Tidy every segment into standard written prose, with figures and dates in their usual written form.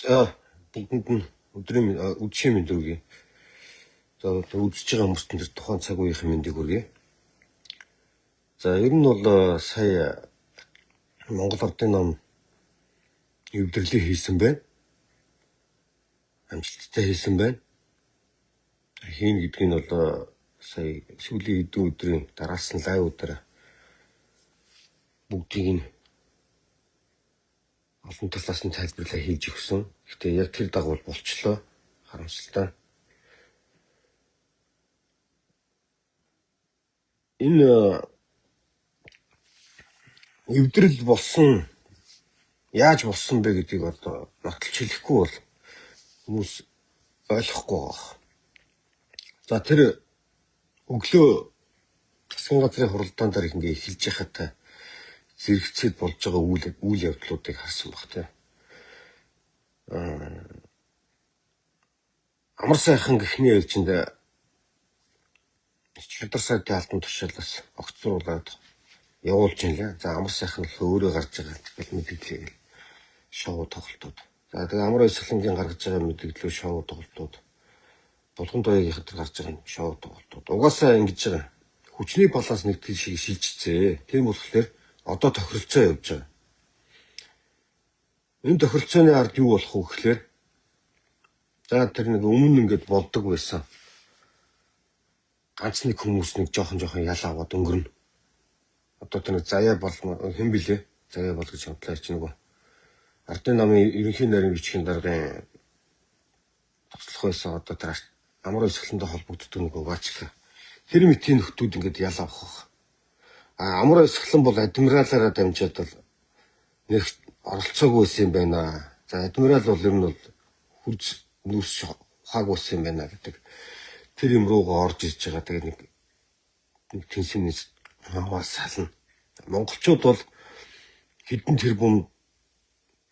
За бүгдэнд нь өдрийн үдшийн мэнд хүргэе. За одоо үзэж байгаа хүмүүст нь тэр тухайн цаг үеийн мэндийг хүргэе. За ер нь бол сая Монгол Ардын нам эвдэрлийг хийсэн байна. Амжилттай хийсэн байна. Хийнэ гэдгийг нь бол сая сүүлийн хэдэн өдрийн дараалсан лайвуудаараа бүгдийг нь олон талаас нь тайлбарлаа хийж өгсөн. Гэхдээ яг тэр дагуул болчлоо. Харамсалтай. Энэ эвдрэл болсон, яаж болсон бэ гэдгийг одоо нотолж хэлэхгүй бол хүмүүс ойлгохгүй байгаа. За тэр өглөө засгийн газрын хуралдаан дээр ингээ эхэлж байхад зэрэгцээд болж байгаа үйл явдлуудыг харсан баг тийм. Амар сайхан гэхний ээлжинд шудар сайдын албан тушаалаас огцруулаад явуулж байна. За амар сайхан л өөрөө гарч байгаа тэгэл мэдээлэл шоу тоглолтууд. За тэгээ амар баясгалангийн гаргаж байгаа мэдээлэл шоу тоглолтууд. Булган доогийн хатар гарч байгаа шоу тоглолтууд. Угаасаа ингэж байгаа. Хүчний баланс нэгтгэл шиг шилжчихсэн. Тийм болохоор одоо тохиролцоо явж байгаа. Энэ тохиролцооны ард юу болох вэ гэхлээр за тэр нэг өмнө ингээд болдог байсан. Ганц нэг хүмүүс нэг жоохон ял аваад өнгөрнө. Одоо тэр нэг заяа бол хэн блэ? Заяа бол гэж хамтлаа чи нөгөө Ардын намын ерөнхий нарийн бичгийн даргын туслах байсан одоо тэр амар баясгалантай холбогддог нөгөө вачка. Тэр мэтийн нөхдүүд ингээд ял авах байх. А амар баясгалан бол адмиралаараа дамжаад бол нэг оролцоогүй байсан юм байна. За адмирал бол ер нь бол хурц нүс ухаагүй байсан юм байна гэдэг тэр юм руугаа орж ирж байгаа. Тэгээд нэг тэнсэнээс аваа сална. Монголчууд бол хэдэн тэрбум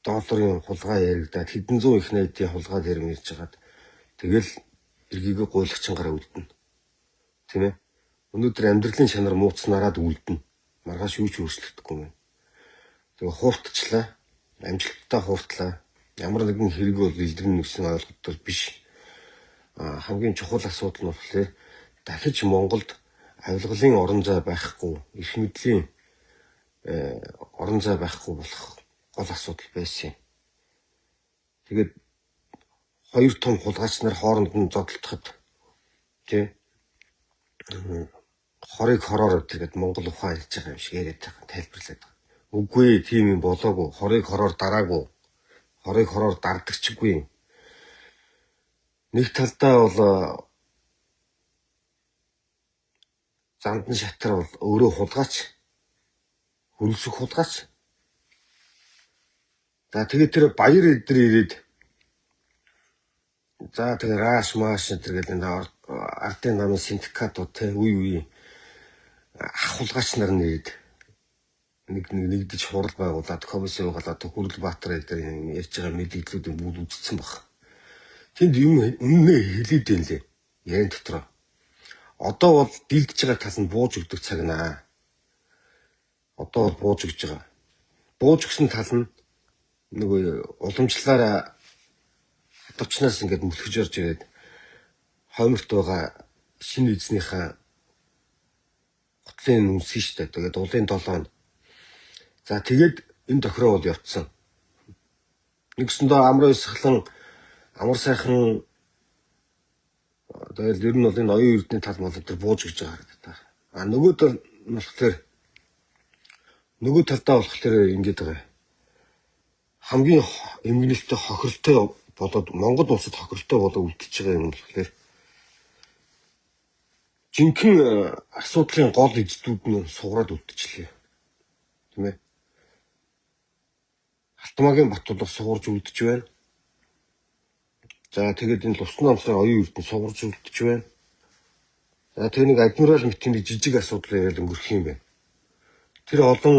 долларын хулгай яригдаад хэдэн зуун их найдын хулгай тэрм ярьж хагаад тэгэл эргийгээ гуйлагчин гараа үлдэнэ. Тийм ээ. Өнөөдөр амьдралын чанар мууцнараад үлдэнэ. Маргааш юу ч өөрчлөгдөхгүй юм. Тэгээ хууртчлаа. Амжилттай хууртлаа. Ямар нэгэн хэрэг бол илэрнэ гэсэн ойлголт биш. Хамгийн чухал асуудал нь болохоор дахиж Монголд авилгалын орон зай байхгүй, эрх мэдлийн орон зай байхгүй болох гол асуудал байсан юм. Тэгээд хоёр том хулгайч нар хооронд нь зодтолдоход тий хорыг хороор тэгээд Монгол ухаан хэлж байгаа юм шиг яриад байгаа, тайлбарлаад байгаа. Үгүй тийм юм болоогүй. Хорыг хороор дараагүй. Хорыг хороор дардагчгүй. Нэг талдаа бол Зандан шатар бол өөрөө хулгайч, хөрөлсөх хулгайч. За тэгээд тэр баяр эдэр ирээд за тэгээд рааш мааш энэ гэл энэ ардын намын синдикатууд те үе үе ах хулгайч нар нь ирээд нэг нэгдэж хурал байгуулад комисс явуулаад Хүрэл Баатар эдэр ярьж байгаа мэдээллүүдийг бүгд үзсэн баг. Тэнд юм үннээ хэлээд байна лээ. Ярин дотроо. Одоо бол дийлдэж байгаа тал нь бууж өгдөг цаг наа. Одоо бол бууж өгч байгаа. Бууж өгсөн тал нь нөгөө уламжлалаараа хадавчнаас ингээд мөлхөж орж ирээд хойморт байгаа шинэ эзнийхээ готлын үнсэн шүү дээ. Тэгээд улын долоон. За тэгээд энэ тохироо бол явцсан. Нэгсэндээ амар баясгалан амар сайхан тэгэл ер нь бол энэ оюун эрдэнэ тал мал тэр бууж гэж байгаа харагдаа. А нөгөө тал болохоор нөгөө талдаа болохоор ингэж байгаа. Хамгийн эмгэнэлтэй хохиролтой болоод Монгол улсад хохиролтой болоод үлдчихэж байгаа юм болохоор жинхэнэ асуудлын гол эздүүд нь сугараад үлдчихлээ. Тийм ээ. Алтмаагийн Батулга сугарч үлдэж байна. За тэгээд энэ Лувсан намсрын оюун эрдэнэ сугарч үлдэж байна. За тэр нэг адмирал мэтийн нэг жижиг асуудал яриад өнгөрөх юм байна. Тэр олон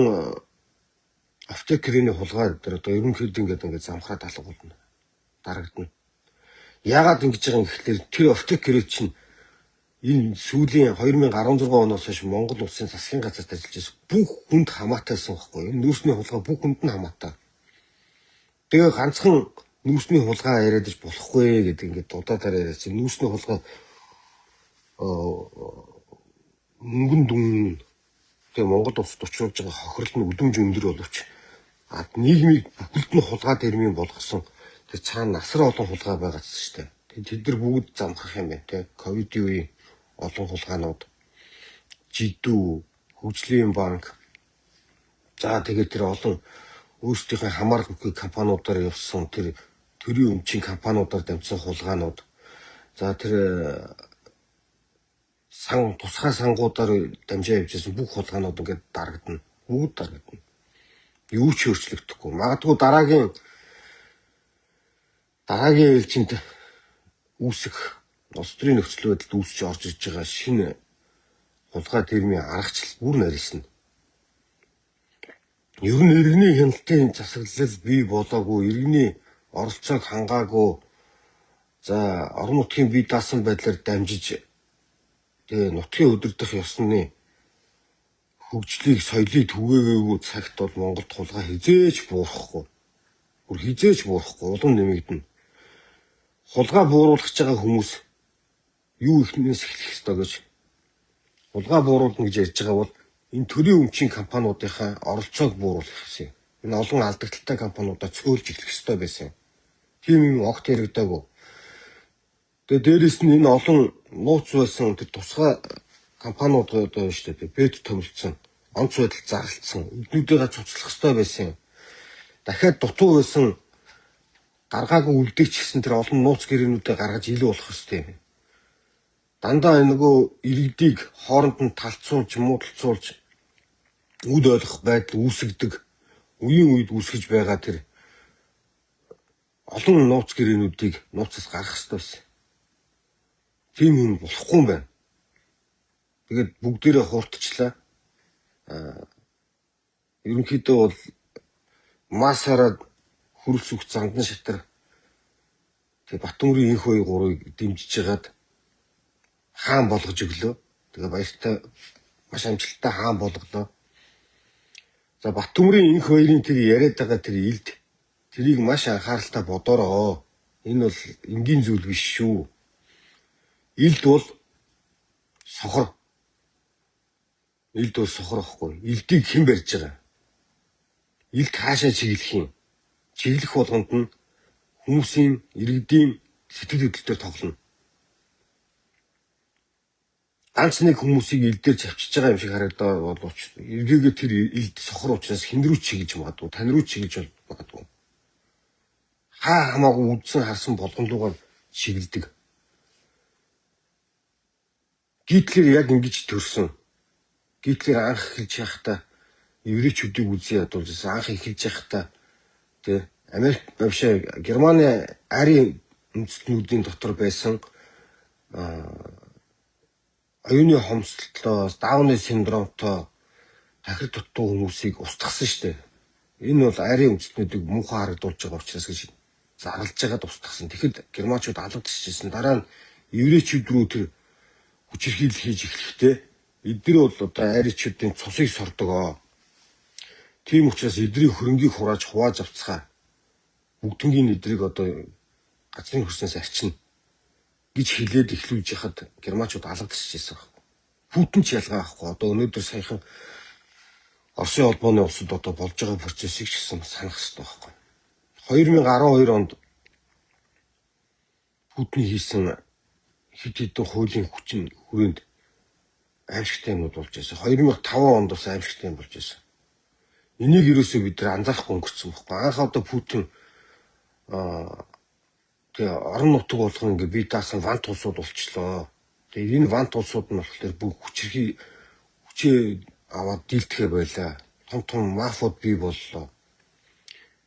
аптекерийн хулгай дээр одоо ерөнхийдөө ингээд замхраад алга болно. Дарагдана. Яагаад ингэж байгаа юм гэхлээр тэр аптекерийг чинь энэ сүүлийн 2016 оноос хойш Монгол улсын засгийн газарт ажиллаж байсан бүх хүнд хамаатайсан байхгүй юу? Энэ нүүрсний хулгай бүх хүнд нь хамаатай. Тэгээ ганцхан Нүүрсний хулгай яриад иж болохгүй гэдэг ингээд дудаадаар яриад чинь нүүрсний хулгай мөнгөн дүн тэгээ Монгол улсад учруулж байгаа хохирол нь өдөмж өндөр боловч нийгмийг бүхэлд нь хулгай термин болгосон. Тэр цаана насар олон хулгай байгаа ч шүү дээ. Тэд нар бүгд замхах юм байна те. Ковидын үеийн олон хулгайнууд, жидүү, хөгжлийн банк, за тэгээд тэр олон өөрсдийнхээ хамааралгүй компаниудаар явсан тэр төрийн өмчийн компаниудаар дамжсан хулгайнууд, за тэр сан тусгай сангуудаар дамжаа явж байсан бүх хулгайнууд ингээд дарагдана. Бүгд дарагдана. Юу ч өөрчлөгдөхгүй. Магадгүй дараагийн ээлжинд үүсэх улс төрийн нөхцөл байдалд үүсч орж иж байгаа шинэ хулгай термийн аргачлал бүр нарийсна. Ер нь иргэний хяналтын засаглал бий болоогүй, иргэний оролцоог хангаагүй, за орон нутгийн бие даасан байдлаар дамжиж тэгээ нутгийн удирдах ёсны хөгжлийг, соёлыг түгээгээгүй цагт бол Монголд хулгай хизээж буурахгүй. Бүр хизээж буурахгүй, улам нэмэгдэнэ. Хулгай бууруулах гэж байгаа хүмүүс юу ихнээс эхлэх ёстой гэж, хулгай бууруулна гэж ярьж байгаа бол энэ төрийн өмчийн компаниудынхаа оролцоог бууруулах гэсэн. Энэ олон алдагдaltaй компаниудаа цөөлж эхлэх ёстой байсан. Тийм юм огт яригдаагүй. Тэгээ дээрэс нь энэ олон нууц байсан тэр тусгай компаниуд одоо шүү дээ. Бэт томилдсон, онц байдал зарлцсан. Эднүүдээ цуцлах ёстой байсан. Дахиад дутуу байсан гаргаагүй үлдээч гэсэн тэр олон нууц гэрээнүүдээ гаргаж илүү болох ёстой юм. Дандаа нөгөө иргэдийг хооронд нь талцуулж, муудалцуулж үд ойлгох байдал үүсгдэг, үеийн үед үүсгэж байгаа тэр олон нууц гэрээнүүдийг нууцаас гаргах ёстой байсан. Тийм юм болохгүй юм байна. Тэгээд бүгдээрээ хууртчлаа. Ерөнхийдөө бол массаараа хөрөлс өгч зандан шатар тэгээ Батөмрийн инх хоёр гурыг дэмжиж хагаад хаан болгож өглөө. Тэгээ баяртай маш амжилттай хаан болголоо. За Батөмрийн инх хоёрын тэр яриад байгаа тэр илд тэрийг маш анхааралтай бодоороо. Энэ бол энгийн зүйл биш шүү. Илд бол сохор. Илд бол сохор ихгүй. Илдийг хэн барьж байгаа? Илд хаашаа чиглэх юм? Чиглэх болгонд нь хүмүүсийн иргэдийн сэтгэл хөдлөлтөөр тоглоно. Ганц нэг хүмүүсийг илдээр чавчиж байгаа юм шиг харагдаа боловч эргээгээ тэр илд сохор учраас хэн рүү чиглэж магадгүй, тань руу чиглэж магадгүй. Хаа хамаагүй үдсэн харсан болгон руугаа чиглэдэг. Гитлер яг ингэж төрсөн. Гитлер анх эхэлж байхдаа еврейчүүдийг үзье ядуулж анх эхэлж байхдаа тэ Америк биш Германы ари үндэстнүүдийн дотор байсан оюуны хомсдолтоос, Дауны синдромтой тахир дутуу хүмүүсийг устгасан шүү дээ. Энэ бол ари үндэстнүүдийг муухай харагдуулж байгаа учраас гэж зарлж байгаад устгасан. Тэгэхэд германчууд алгадчихжээ. Дараа нь еврейчүүд рүү тэр хүчирхийлэл хийж эхлэхдээ эдгээр бол одоо аричуудын цусыг сордог. Тийм учраас эдрийг хөрөнгийг хурааж хувааж авцгаа. Бүгднгийн эдрийг одоо газрын хөрснөөс арчина гэж хэлээд эхлүүлж яхад германчууд алгадчихжээ. Путин ч ялгаа авахгүй. Одоо өнөөдөр саяхан Оросын холбооны улсад одоо болж байгаа процессыг ч гэсэн санах хэрэгтэй байхгүй. 2012 онд Путин хийсэн хэд хэдэн хуулийн хүчин хүрээнд аимшигтай юмнууд болж байсан. 2005 онд бас аимшигтай юм болж байсан. Энийг ерөөсөө бид нар анзаарахгүй өнгөрцөн байхгүй. Анх одоо Путин тэгээ орон нутаг болгон ингээ бие даасан вант улсууд болчлоо. Тэгээ энэ вант улсууд нь болохоор бүх хүчирхий хүчээ аваад дийлдэхэ байлаа. Том том мафууд бий боллоо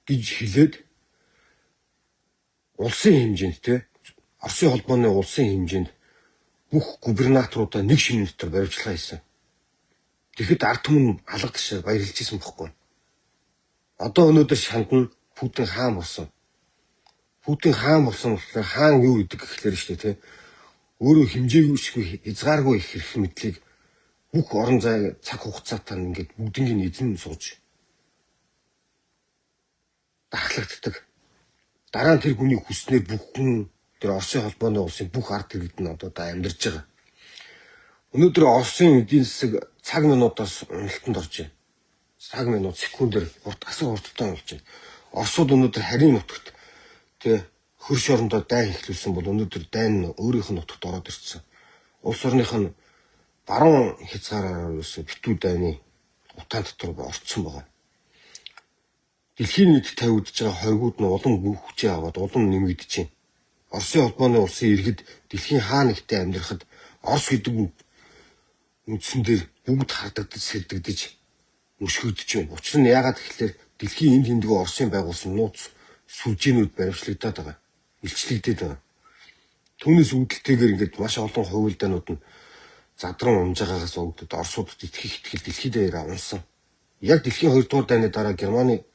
гэж хэлээд улсын хэмжээнд те Оросын холбооны улсын хэмжээнд бүх губернаторуудаа нэг шинэ дотор баривчлаа хийсэн. Тэгэхэд ард түмэн алгадчихаа баярлж исэн бохгүй. Одоо өнөөдөр шанд нь Путин хаан болсон. Путин хаан болсон болохоор хаан юу гэдэг гэхлээр шүү дээ те. Өөрөө хэмжээгүй хязгааргүй их хэрэг мэдлийг бүх орон зай цаг хугацаатай ингээд бүгднийг эзэн сууж дархлагддаг. Дараа нь тэр хүний хүснээр бүх хүн тэр Оросын холбооны улсын бүх ард иргэд нь одоо да амьдарч байгаа. Өнөөдөр Оросын эдийн засаг цаг минутаас уналтанд орж байна. Цаг минут секундээр хурд асар хурдтай болж байна. Оросууд өнөөдөр харийн нутагт тэ хөр шорондоо дайн эхлүүлсэн бол өнөөдөр дайн нь өөрийнх нь нутагт ороод ирсэн. Улс орных нь баруун хязгаараар ерөөсөө битүү дайны утаан дотор орцсон байгаа. Дэлхийн нийт тавигдж байгаа хойгууд нь улам хүчээ аваад улам нэмэгдэж байна. Оросын холбооны улсын иргэд дэлхийн хаа нэгтээ амьдрахад Орос гэдэг үндсэн дээр бүгд хардагдаж сэрдэгдэж мөшгөгдөж байна. Учир нь яагаад гэхлээр дэлхийн энд тэндгүү Оросын байгуулсан нууц сүлжээнүүд баримтлагдаад байгаа. Илчлэгдээд байгаа. Түүнээс үүдэлтэйгээр ингээд маш олон хувилдаанууд нь задран унж байгаагаас үүдэлд Оросуудад итгэх итгэл дэлхийд даяараа унсан. Яг дэлхийн 2 дугаар дайны дараа Германы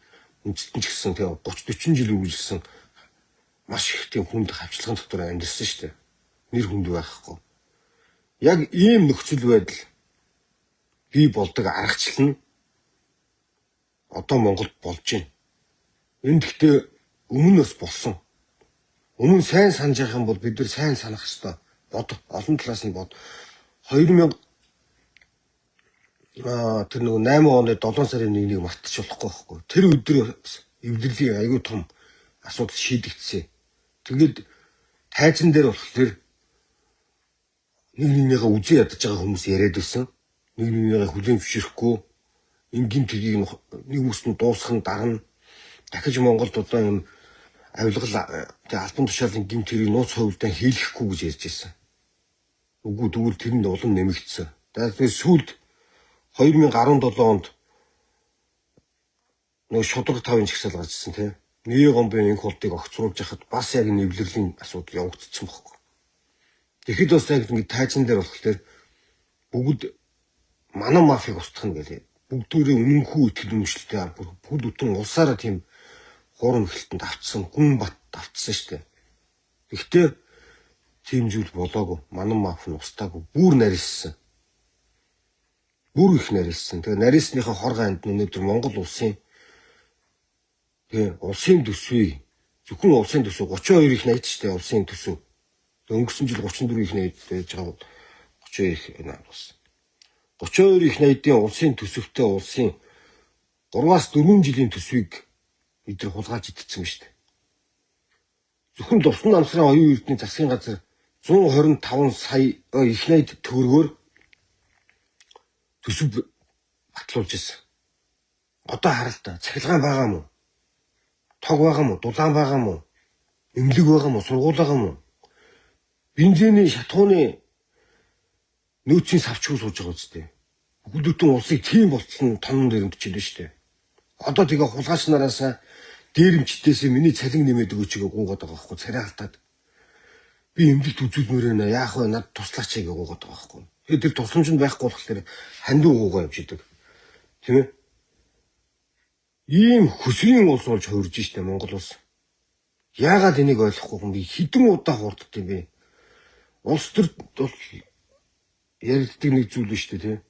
үндэстэн ч гэсэн тэгээ 30 40 жил үргэлжилсэн маш их тийм хүнд хавчлагын дотор амьдарсан шүү дээ. Нэр хүнд байхгүй. Яг ийм нөхцөл байдал бий болдог аргачлал нь одоо Монголд болж байна. Энэ гэхдээ өмнө бас болсон. Өмнө сайн санаж явах юм бол бид нар сайн санах ёстой. Бод олон талаас нь бод. 2000 тэр нөгөө 8 оны 7 сарын 1-ийг мартчих болохгүй байхгүй. Тэр өдөр эвдэрлийн аягүй том асуудал шийдэгдсэн. Тэгээд тайзан дээр болохоор нэг нэгнийхээ үзэн ядаж байгаа хүмүүс яриад байсан. Нэг нэгнийхээ хүлээн зөвшөөрөхгүй энгийн тэргийг нэг үс нь дуусах нь дарна. Дахиж Монголд одоо юм авилгал тэг албан тушаалын гэмт хэргийг нууц хувилдаан хийлгэхгүй гэж ярьж байсан. Үгүй тэгвэл тэр нь улам нэмэгдсэн. Тэгээд сүүлд 2017 онд нөгөө шударга тавын жагсаал гарч ирсэн тийм. Нээ гомбын инх хултыг огцруулж яхад бас яг нэвлэрлийн асуудал явагдчихсан байхгүй. Тэгэхэд бас яг ингэ тайзан дээр болохоор бүгд манай мафийг устгах нь гэлээ. Бүгдээрээ өмнөхүү итгэл үнэмшилтэй бүгд бүтэн улсаараа тийм хурам эхлэлтэнд автсан, гүн бат автсан шүү дээ. Гэхдээ тийм зүйл болоогүй. Манай маф нь устаагүй. Бүр нарийссан. Бүр их нарийссан. Тэгээ нарийсныхаа хор ганд өнөөдөр Монгол улсын тэгээ улсын төсвийг зөвхөн улсын төсөв 32 их 80 шүү дээ улсын төсөв. Өнгөрсөн жил 34 их 80 байж байгаа бол 32 их 80 болсон. 32 их 80-ийн улсын төсөвтэй улсын 3-аас 4 жилийн төсвийг бид нар хулгайлж идсэн ба шүү дээ. Зөвхөн Дувсан намсрын оюун эрдэнэ засгийн газар 125 сая их 80 төгрөгөөр төсөв батлуулж ирсэн. Одоо харалта цахилгаан байгаа мó? Тог байгаа мó? Дулаан байгаа мó? Эмнэлэг байгаа мó? Сургууль байгаа мó? Бензиний шатхууны нөөцийн савчгүй сууж байгаа үстэй. Бүгд бүтэн улсыг тийм болцсон тонон дэрэмдчихлээ шүү дээ. Одоо тэгээ хулгайч нараасаа дээрэмчдээс миний цалин нэмээд өгөөч гэж гуугаад байгаа байхгүй царай халтаад. Би эмнэлэгт үзүүлмээр байна. Яах вэ? Надад туслаач гэж гуугаад байгаа байхгүй. Тэгээд тэр тусламж нь байхгүй болохоор хандив гуугаа явж идэг. Тийм ээ? Ийм хөсрийн улс болж хувирж штэ Монгол улс. Яагаад энийг ойлгохгүй юм бэ? Хэдэн удаа хуурдд юм бэ? Улс төр бол яригддаг нэг зүйл шүү дээ, тийм.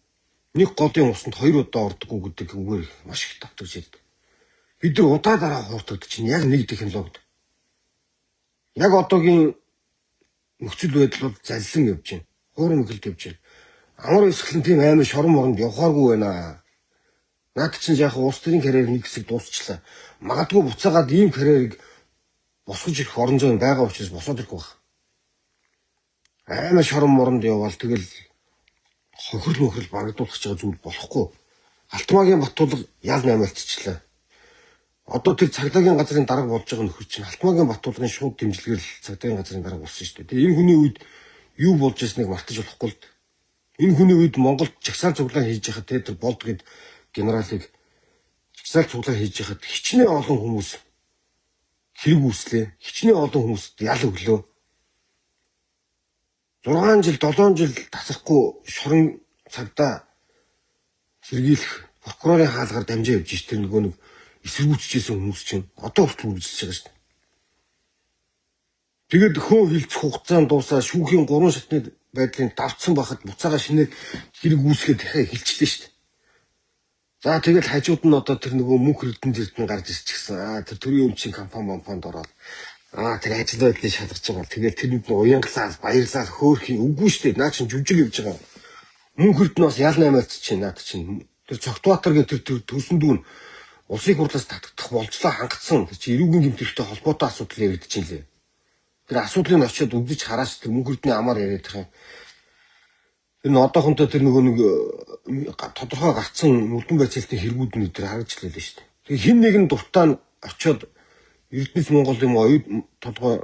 Нэг голын усанд хоёр удаа ордоггүй гэдэг үгээр маш их давтагч ярьдаг. Бид нар удаа дараа хуурддаг чинь яг нэг технологид. Яг одоогийн нөхцөл байдал бол заллан явж байна. Хуурам эхэлд явж байна. Амар эсгэлэн тийм амар шорон моронд явахааргүй байна. Наад чинь яг улс төрийн карьер нэг хэсэг дуусчлаа. Магадгүй буцаагаад ийм карьерийг босгож ирэх орон зай байгаа учраас босоод ирэх байх. Амар шорон моронд явбал тэгэл хохирол мөхрөл барагдуулах гэж байгаа зүйл болохгүй. Алтмаагийн Батулга ял наймаалтчлаа. Одоо тэр цагдаагийн газрын дарга болж байгаа нөхөр чинь Алтмаагийн Батулгын шууд дэмжлэгээр л цагдаагийн газрын дарга болсон шүү дээ. Тэгээ энэ хүний үед юу болж ирснийг мартаж болохгүй л. Энэ хүний үед Монголд жагсаал цуглаан хийж байхад тэр болд гэд генералыг жагсаал цуглаан хийж байхад хичнээн олон хүмүүс хэрэг үүслээ. Хичнээн олон хүмүүст ял өглөө. 6 жил 7 жил тасрахгүй шорон цагдаа сэргийлэх прокурорын хаалгаар дамжаа явж ш тэр нөгөө нэг эсэргүүцэжсэн хүмүүс чинь одоо хүртэл үргэлжилж байгаа шүү дээ. Тэгээд хөө хилцэх хугацаанд дуусаа шүүхийн 3 шатны байдлын давцсан байхад буцаага шинээр хэрэг үүсгээд дахиад эхэлчихлээ шүү дээ. За тэгэл хажууд нь одоо тэр нөгөө мөнх эрдэнэ зэрдэн гарч ирчихсэн. Тэр төрийн өмчийн компани компанид ороод тэр ажил байдлыг шалгаж байгаа. Тэгэл тэрэнд нь уянгалаад баярлаад хөөрхий үгүй штэ. Наа чин жүжиг явж байгаа. Мөнх эрдэнэ бас ял наймаарч чинь наад чинь. Тэр Цогтбаатар гэх тэр төрсөн дүүн улсын хурлаас татагдах болцлоо хангацсан. Тэр чи эрүүгийн гэмт хэрэгтэй холбоотой асуудал яригдчихээн лээ. Тэр асуудлыг очиод үзэж хараач тэр мөнх эрдэнэ амаар яриад байгаа юм. Тэр нь одоохондоо тэр нөгөө нэг тодорхой гарцсан нүдэн байцаалтын хэрэгүүд нь тэр харагдчихлаа л шүү дээ. Тэгээ хин нэгэн дуртаа нь очиод Эрдэнэс Монгол юм оюу толгой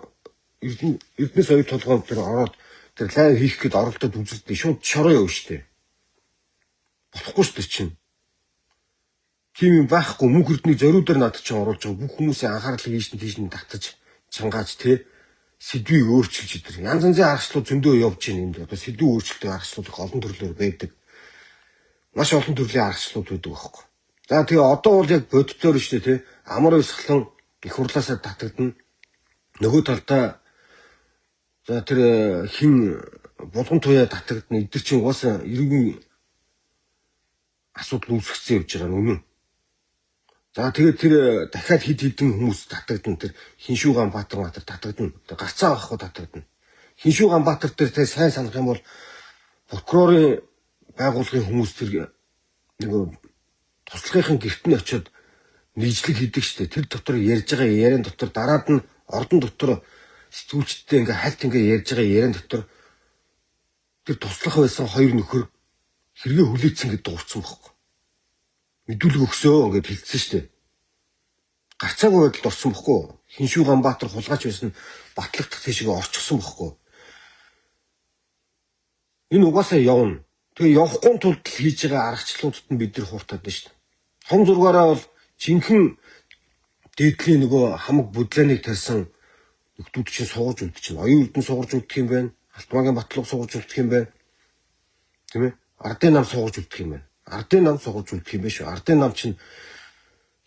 Эрдэнэс оюу толгой тэр ороод тэр лайв хийх гээд оролдоод үзэлдээ шууд шороо явна шүү дээ. Болохгүй шүү дээ чинь. Тийм юм байхгүй мөнх эрднийг зориудаар надад чинь оруулж байгаа бүх хүмүүсийн анхаарлыг ийш нь тийш нь татаж чангааж те сэдвийг өөрчилж идэр. Янз янзын аргачлалууд зөндөө явж байна энд. Одоо сэдвийн өөрчлөлтийн аргачлалууд их олон төрлөөр байдаг. Маш олон төрлийн аргачлалууд байдаг байхгүй. За тэгээ одоо бол яг боддоор шүү дээ те. Амар уйсгалан их хурлаасаа татагдана. Нөгөө талдаа за тэр хин булган туяа татагдана. Эдгэр чинь угаасаа эрүүгийн асуудал үүсгэсэн явж байгаа нь үнэн. За тэгээд тэр дахиад хэд хэдэн хүмүүс татагдана. Тэр Хиншүү Ганбаатар матар татагдана. Гарцаа авахгүй татагдана. Хиншүү Ганбаатар дээр тэ сайн санах юм бол прокурорын байгууллагын хүмүүс тэр нөгөө туслахын гэрт нь очиод нийжлэг хийдэг штэ. Тэр дотор ярьж байгаа яриан дотор дараад нь ордон дотор сэтгүүлчдтэй ингээ хальт ингээ ярьж байгаа яриан дотор тэр туслах байсан хоёр нөхөр хэрэгээ хүлээцсэн гэдээ дуурсан байхгүй. Мэдүүлэг өгсөө ингээд хэлсэн штэ. Гарцаагүй байдалд орсон бохгүй. Хиншүү Ганбаатар хулгайч байсан батлагдах тийшээ орчихсон бохгүй. Энэ угаасаа явна. Тэгээ явахгүй тулд хийж байгаа аргачлалуудад нь бид нар хууртаад байна штэ. Том зургаараа бол жинхэнэ дээдлийн нөгөө хамаг будлааныг тарьсан нөхдүүд чинь суугаж үлдчихэв. Оюун эрдэнэ суугаж үлдэх юм байна. Алтмаагийн батлага суугаж үлдэх юм байна. Тийм ээ? Ардын нам суугаж үлдэх юм байна. Ардын нам суугаж үлдэх юм байна шүү. Ардын нам чинь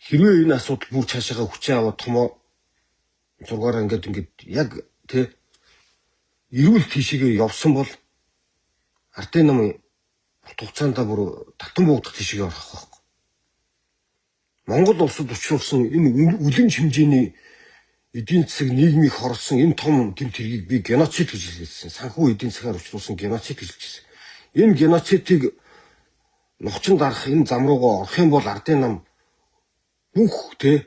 хэрвээ энэ асуудал бүр цаашаага хүчээ аваад томоо зургаараа ингээд яг тий эрүүл тийшээгээ явсан бол ардын нам урт хугацаанд бүр татан буугдах тийшээгээ орох байхгүй. Монгол улсад учруулсан энэ үлэмж хэмжээний эдийн засаг нийгмийг хорсон энэ том гэмт хэргийг би геноцид гэж хэлсэн. Санхүү эдийн засгаар учруулсан геноцид гэж хэлсэн. Энэ геноцидыг нухчин дарах энэ зам руугаа орох юм бол ардын нам бүх тэ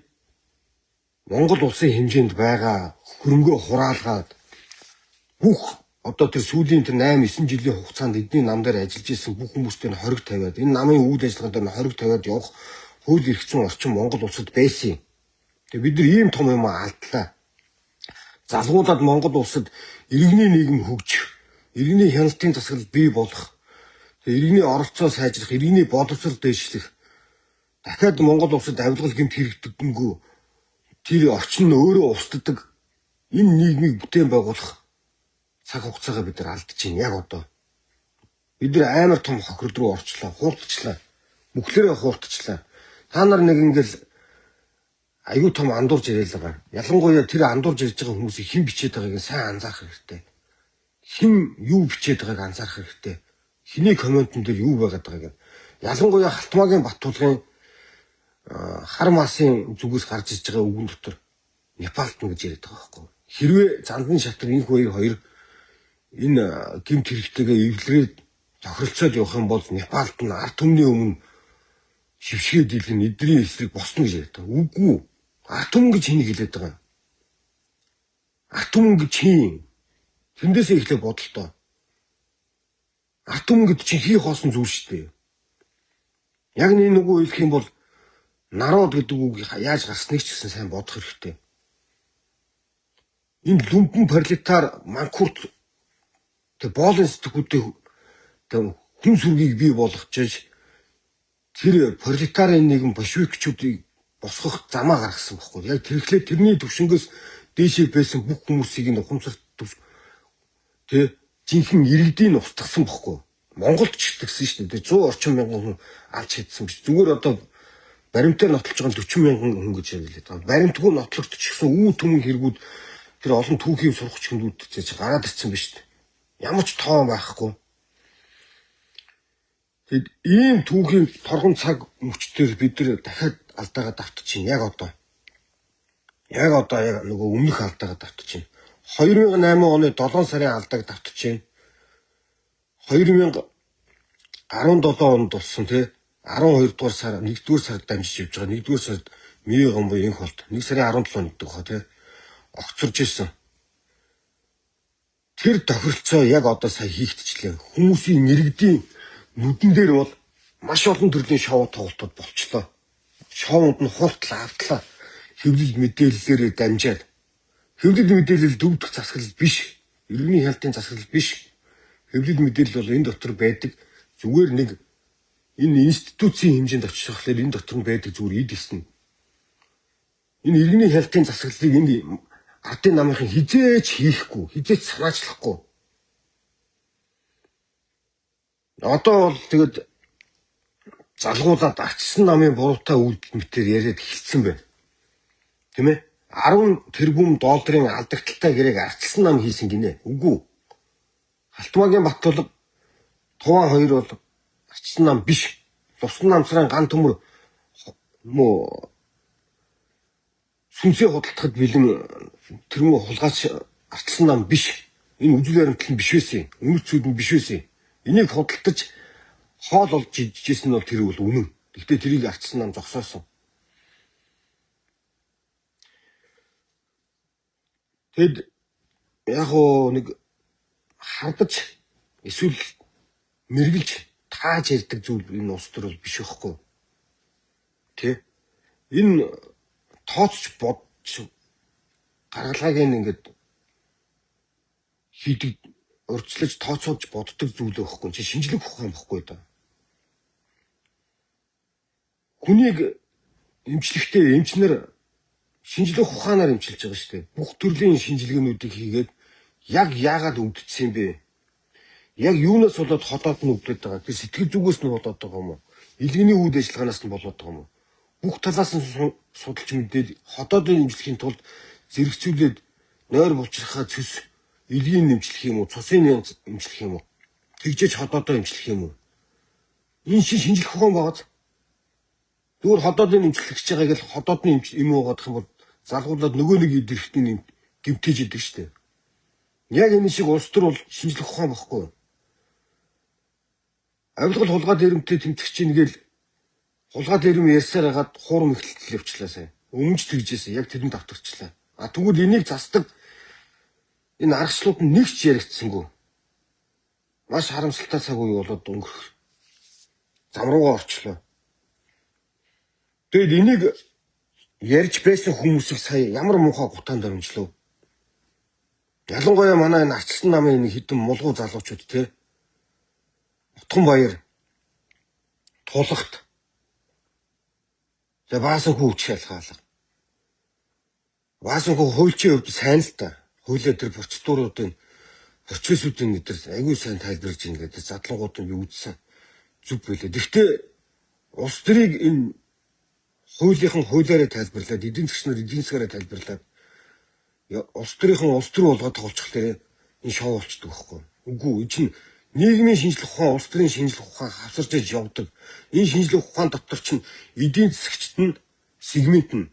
Монгол улсын хэмжээнд байгаа хөрөнгөө хураалгаад бүх одоо тэр сүүлийн тэр 8 9 жилийн хугацаанд эдний нам дээр ажиллаж исэн бүх хүмүүстэй нь хориг тавиад энэ намын үйл ажиллагаан дээр нь хориг тавиад явах хууль эрх зүйн орчин Монгол улсад байсан юм. Тэгээ бид нар ийм том юм алдлаа. Залгуулад Монгол улсад иргэний нийгэм хөгжих, иргэний хяналтын засаглал бий болох, тэгээ иргэний оролцоо сайжрах, иргэний боловсрол дээшлэх, дахиад Монгол улсад авилгал гэмт хэрэгдэггүй тэр орчин нь өөрөө устддаг энэ нийгмийг бүтээн байгуулах цаг хугацаагаа бид нар алдаж байна яг одоо. Бид нар амар том хохирол руу орчлоо, хууртчлаа. Бүхлээрээ хууртчлаа. Та нар нэг ингээл аюу том андуурж яриад байгаа. Ялангуяа тэр андуурж ярьж байгаа хүмүүсийг хэн бичээд байгааг сайн анзаарах хэрэгтэй. Хэн юу бичээд байгааг анзаарах хэрэгтэй. Хэний комментэн дээр юу байгаад байгааг. Ялангуяа Халтмаагийн Баттулгын хар масын зүгээс гарч иж байгаа үгэн дотор Непалт нь гэж яриад байгаа байхгүй. Хэрвээ Зандан шатар энэ хоёр энэ гэмт хэрэгтэйгээ эвлэрээд тохиролцоод явах юм бол Непалт нь ард түмний өмнө шившгээд илэн эдний эсрэг босно гэж яриад байгаа. Үгүй. Ард түмэн гэж хэнийг хэлээд байгаа юм? Ард түмэн гэж хин? Тэндээсээ эхлээ бодолтой. Ард түмэн гэдэг чинь хий хоосон зүйл шүү дээ. Яг нэг нөгөө хэлэх юм бол народ гэдэг үг яаж гарсныг ч гэсэн сайн бодох хэрэгтэй. Энэ люмпен пролетар манкурт тэг боолын сэтгүүтээ тэг хүн сүргийг бий болгочиж тэр пролетарын нийгэм большевикчүүдийг босгох замаа гаргасан байхгүй. Яг тэрхлээ тэрний төвшөнгөөс дээшээ байсан бүх хүмүүсийг нь ухамсарт тэ жинхэнэ иргэдийг устгасан байхгүй. Монголд ч тэгсэн шүү дээ. 100 орчим мянган хүн алж хийдсэн биш. Зүгээр одоо баримтаар нотлож байгаа 40 мянган хүн гэж хэлээд байгаа. Баримтгүй нотлогдчихсан үү түмэн хэрэгүүд тэр олон түүхийн сурагч хүндүүд ч гараад ирсэн биш үү? Ямар ч тоон байхгүй. Тэгэд ийм түүхийн торгон цаг мөчтөр бид нар дахиад алдаагаа давтчихна яг одоо. Яг одоо яг нөгөө өмнөх алдаагаа давтчихна. 2008 оны 7 сарын алдааг давтчихна. 2017 онд болсон тий 12 дугаар сар 1 дугаар сард дамжиж явж байгаа. 1 дугаар сард Мие гомбо инх болт 1 сарын 17-нд гэдэг хаа тий огцорж исэн. Тэр тохиролцоо яг одоо сая хийгдчихлээ. Хүмүүсийн нэрэгдийн нүдэн дээр бол маш олон төрлийн шоу тоглолтууд болчлоо. Шоунд нь хуртл автлаа. Хэвлэл мэдээллээрээ дамжаад. Хэвлэл мэдээлэл дөвдөх засаглал биш. Иргэний хяналтын засаглал биш. Хэвлэл мэдээлэл бол энэ дотор байдаг зүгээр нэг энэ институцийн хэмжээнд очихлоор энэ дотор нь байдаг зүгээр эд эсн. Энэ иргэний хяналтын засаглалыг энэ ардын намынхан хизээч хийхгүй, хизээч санаачлахгүй. Одоо бол тэгэд залгуулад арчсан намын буруутай үйлдэл мэтэр яриад эхэлсэн байна. Тийм ээ? 10 тэрбум долларын алдагдaltaй гэрээг арчилсан нам хийсэн гинэ. Үгүй. Халтмаагийн Баттулга Туван хоёр бол арчилсан нам биш. Лувсан намцрын ган төмөр мө сүнсээ худалдахад бэлэн тэрмүү хулгайч арчилсан нам биш. Энэ үзэл баримтлал нь биш байсан. Үнэт зүйл нь биш байсан. Энийг худалдаж хоол олж идчихсэн нь бол тэр бол үнэн. Гэхдээ тэрийг арчилсан нам зогсоосон. Тэгэд яг уу нэг хардаж эсвэл мэргэлж тааж ярьдаг зүйл энэ улс төр бол биш байхгүй. Тэ? Энэ тооцож бодж гаргалгааг ингээд хийдэг урьдчилж тооцоолж боддог зүйл байхгүй. Чи шинжлэх ухаан байхгүй да. Хүнийг эмчлэхдээ эмчнэр шинжлэх ухаанаар эмчилж байгаа шүү дээ. Бүх төрлийн шинжилгээнүүдийг хийгээд яг яагаад өвдсөн юм бэ? Яг юунаас болоод холоод нь өвдөд байгаа? Тэр сэтгэл зүгээс нь болоод байгаа юм уу? Илгэний үйл ажиллагаанаас нь болоод байгаа юм уу? Бүх талаас нь судалж мэдээд ходоодын эмчлэхийн тулд зэрэгцүүлээд нойр булчирхаа цэс илгийн нэмчлэх юм уу? Цусын эмчлэх юм уу? Тэгжээж ходоодоо эмчлэх юм уу? Энэ шин шинжлэх ухаан байгааз. Зүгээр ходоодын эмчлэх гэж байгааг л ходоодны юм уугаадах юм бол залгуулад нөгөө нэг эдэрхтний гэмтээж идэг штэ. Яг энэ шиг улс төр бол шинжлэх ухаан багхгүй. Авилгал хулгай дээрэмтэй тэмцэх чинь гээл хулгай дээрэм ярьсаар хагаад хуурам эхлэлтэл явчлаа сая. Өмнөж тэгжээсэн яг тэрэнд давтагчлаа. А тэгвэл энийг засдаг энэ аргачлалууд нь нэг ч яригдсангүй. Маш харамсалтай цаг үе болоод өнгөрөх зам руугаа орчлоо. Тэгэд энийг ярьж байсан хүмүүсийг сая ямар муухай гутаан дөрвөнжлөө. Ялангуяа манай энэ арчилсан намын энэ хідэн мулгуу залуучууд те. Утхан баяр тулахт тэгээ баасан хүү үуч шалгаалга. Баасан хүү хуульчийн хувьд сайн л та. Хуулиа тэр процедуруудын процессуудын өдр айгүй сайн тайлбарлаж ийн гэдэг задлангууд нь би үзсэн зүг байлаа. Гэхдээ улс төрийг энэ хуулийнхан хуулиараа тайлбарлаад, эдийн засгчнаар эдийн засгаараа тайлбарлаад улс төрийнхэн улс төр болгоод тоглолцох дээр энэ шоу болчдөг байхгүй. Үгүй энэ чинь нийгмийн шинжлэх ухаан, улс төрийн шинжлэх ухаан хавсарч иж явдаг. Энэ шинжлэх ухаан дотор чинь эдийн засгчт нь сегмент нь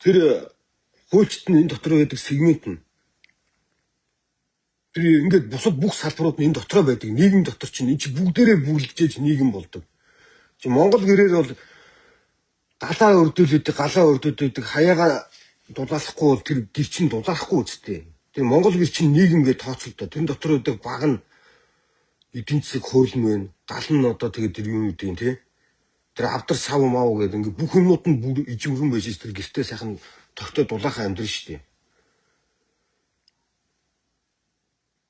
тэр хуульчт нь энэ дотор байдаг сегмент нь тэр ингээд бусад бүх салбарууд нь энэ дотроо байдаг. Нийгэм дотор чинь энэ чинь бүгдээрээ бүглэж нийгэм болдог. Чи Монгол гэрээр бол галаа өрдүүлээд галаа өрдүүлдэг хаяага дулаалахгүй бол тэр гэр чинь дулаахгүй үсттэй. Тэр Монгол гэр чинь нийгэм гэж тооцолдоо. Тэр дотор байдаг баг нь эдийн засаг хууль нь байна. Гал нь одоо тэгээд тэр юм үүдийн тий. Тэр авдар сав мав гэдэг ингээ бүх юмнууд нь бүр ижимхэн байж тэр гэртээ сайхан тогтоо дулаахан амьдрын шүү дээ.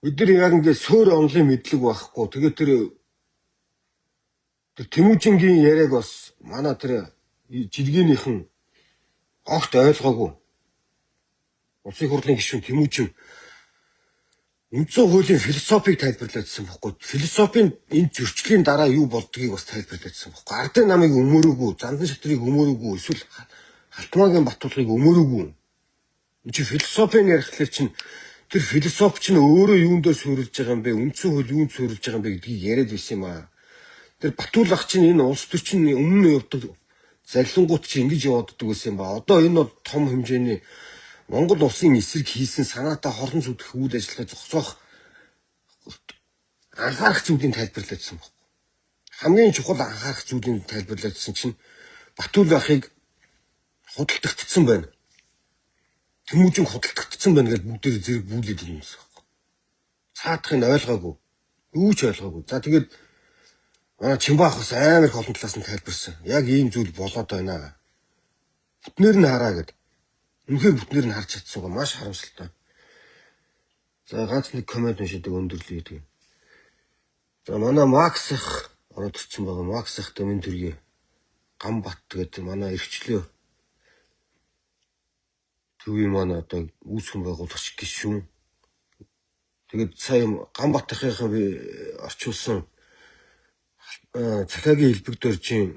Бид нар яг ингээ суур онлын мэдлэг байхгүй. Тэгээд тэр Тэмүүжингийн яриаг бас манай тэр жиргэнийхэн огт ойлгоогүй. Улсын хурлын гишүүн Тэмүүжин үндсэн хуулийн философийг тайлбарлаадсан бохгүй. Философийн энэ зөрчлийн дараа юу болдгийг бас тайлбарлаадсан бохгүй. Ардын намыг өмөрөөгүй, зандан шатрыг өмөрөөгүй, эсвэл Халтмаагийн Батулгыг өмөрөөгүй. Энд чи философийн ярихлаар чинь тэр философи чинь өөрөө юун дээр суурилж байгаа юм бэ? Үндсэн хууль юунд суурилж байгаа юм бэ гэдгийг яриад байсан юм аа. Тэр Батүл ах чинь энэ улс төр чинь өмнө явдаг залилангууд чинь ингэж явааддаг байсан юм ба. Одоо энэ бол том хэмжээний Монгол улсын эсрэг хийсэн санаатай хорлон зүтгэх үйл ажиллагааг зогсоох анхаарах зүйлийг тайлбарлаадсан баг. Хамгийн чухал анхаарах зүйлийг тайлбарлаадсан чинь Батүл ахыг худалдагдсан байна. Тэмүүжин худалдагдсан байна гэж бүгдээр зэрэг бүүлээд юм байна. Цаадахыг ойлгоогүй. Юу ч ойлгоогүй. За тэгээд манай Чимбаах бас амар их олон талаас нь тайлбарсан. Яг ийм зүйл болоод байна. Бүтнээр нь хараа гэд. Үнэхээр бүтнээр нь харж чадсангаа маш харамсалтай. За ганц нэг коммент уншидаг өндөрлөе гэдэг. За манай Макс их ороод ирсэн байгаа. Макс ихтэй минь төргий. Гамбат гэдэг манай эрхчлөө төвийн маань одоо үүсгэн байгуулагч гишүүн. Тэгээд сая Гамбат ахынхаа би орчуулсан цахиагийн хэлбэг дөржийн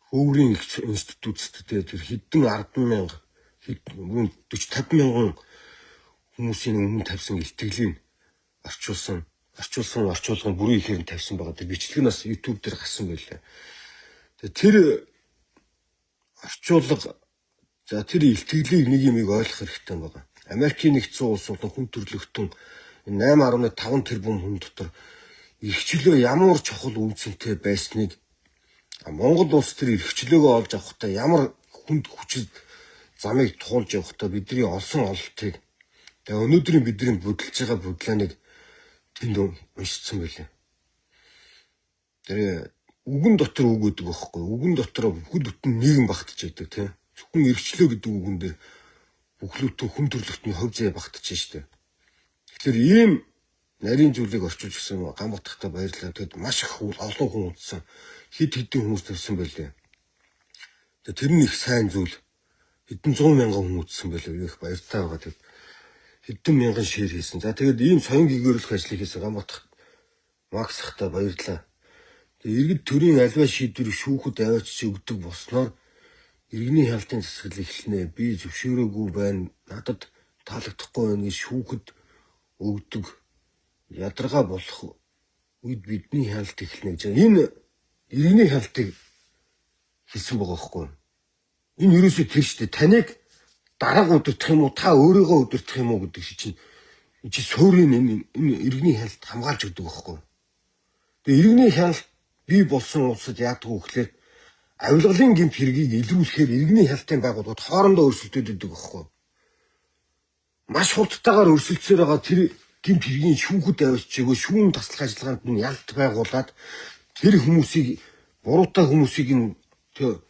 хөврийн институтд тэр хэдэн 10 мянга, 40, 50 мянган хүмүүсийн өмнө тавьсан илтгэлийг орчуулсан орчуулгын бүрийн ихээр нь тавьсан байгаа. Тэр бичлэг нь бас YouTube дээр гарсан байлаа. Тэгээ тэр орчуулга, за тэр илтгэлийг нэг юмыг ойлгох хэрэгтэй байгаа. Америкийн нэгдсэн улс болон хүн төрөлхтөн 8.5 тэрбум хүн дотор эрхчлөө ямар чухал үнцэнтэй байсныг, Монгол улс тэр эрхчлөөгөө олж авахдаа ямар хүнд хүчит замыг туулж явахдаа бидний олсон ололтыг, тэгээ өнөөдрийн бидний будилж байгаа будилааныг тэнд уншицсан байлээ. Тэр үгэн дотор үг гэдэг байхгүй. Үгэн дотор бүхэл бүтэн нийгэм багтж байдаг, тийм. Зөвхөн эрхчлөө гэдэг үгэн дээр бүхлүүтэн хүн төрөлхтний хувь зээ багтж штэ. Тэгэхээр ийм нарийн зүйлийг орчуулж гисэн гам батхтай баярлалаа. Тэгэд маш их олон хүн үзсэн. Хэд хэдэн хүмүүс тавьсан байлээ. Тэгээд тэр нь их сайн зүйл. Хэдэн зуун мянган хүн үзсэн байлээ. Их баяртай байгаа. Тэгээд хэдэн мянган share хийсэн. За тэгээд ийм соён гэгээрүүлэх ажлыг хийсэн гам батх Макс ахтай баярлалаа. Тэгээд иргэд төрийн аливаа шийдвэрийг шүүхэд аваачиж өгдөг болсноор иргэний хяналтын засаглал эхэлнэ. Би зөвшөөрөөгүй байна. Надад таалагдахгүй байна гэж шүүхэд өгдөг ядаргаа болох үед бидний хяналт эхэлнэ гэж. Энэ иргэний хяналтыг хэлсэн байгаа байхгүй юу? Энэ ерөөсөө тэр шүү дээ. Таныг дарга удирдах юм уу, та өөрийгөө удирдах юм уу гэдэг чинь чи суурийн энэ иргэний хяналт хамгаалж өгдөг байхгүй юу? Тэгээ иргэний хяналт бий болсон улсад яадаг вэ гэхээр авилгалын гэмт хэргийг илрүүлэхээр иргэний хяналтын байгууллагууд хоорондоо өрсөлдөд өгдөг байхгүй юу? Маш хурдтайгаар өрсөлдсөөр байгаа тэр гэмт хэргийн шүүхэд авчиж өгөө шүүн таслах ажиллагаанд нь ялт байгуулад тэр хүмүүсийг, буруутай хүмүүсийг нь тэр